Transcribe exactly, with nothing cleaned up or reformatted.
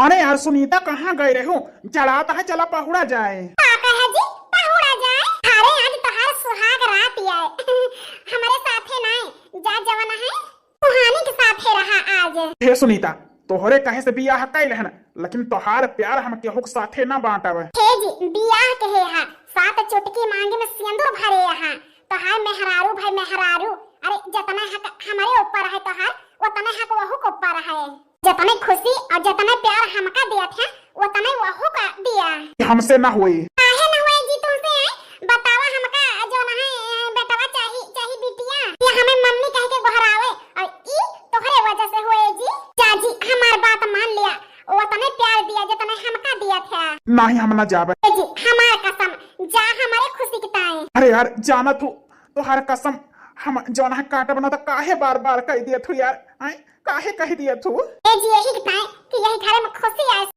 अरे यार सुनीता, कहाँ गए रहू? जड़ात है, चला पहुड़ा जाए। का कहे जी, पहुड़ा जाए? अरे आज तोहार सुहाग रात आए, हमरे साथे नाय, जा जवन है सुहानी के साथे रहा आज। हे सुनीता, तोहरे कहे से बियाह कैल हन, लेकिन तोहार प्यार हम केहू के साथे ना बांटब। हे जी, बियाह के हे हा, सात चुटकी मांगे में सिंदूर भरे हा। तोहार मेहरारू भाई मेहरारू, अरे जतना हक हमरे ऊपर है तोहार, उतना हक वहू के ऊपर है। जतने खुशी और जतने प्यार हमका दिया था, उतने वहू का दिया। हमसे ना होई। काहे ना होई जी तुमसे? बतावा हमका जो ना है, बेटवा चाही, चाही बिटिया। ये हमें मम्मी कह के गोहरावे और ई तोहरे वजह से होए जी। जा जी, हमार बात मान लिया, उतने प्यार दिया जतने हमका दिया था। नहीं, हम ना जाबे। ए जी, हमार कसम, जा हमारे खुशी की ताई। अरे यार, जाना तू, तोहार कसम हम जौन है काटब ना, तो काहे बार बार कह दिया तू यार? आय, काहे कह दिया तू? ए जी, यही के ताई कि यही घरे में खुशी आए।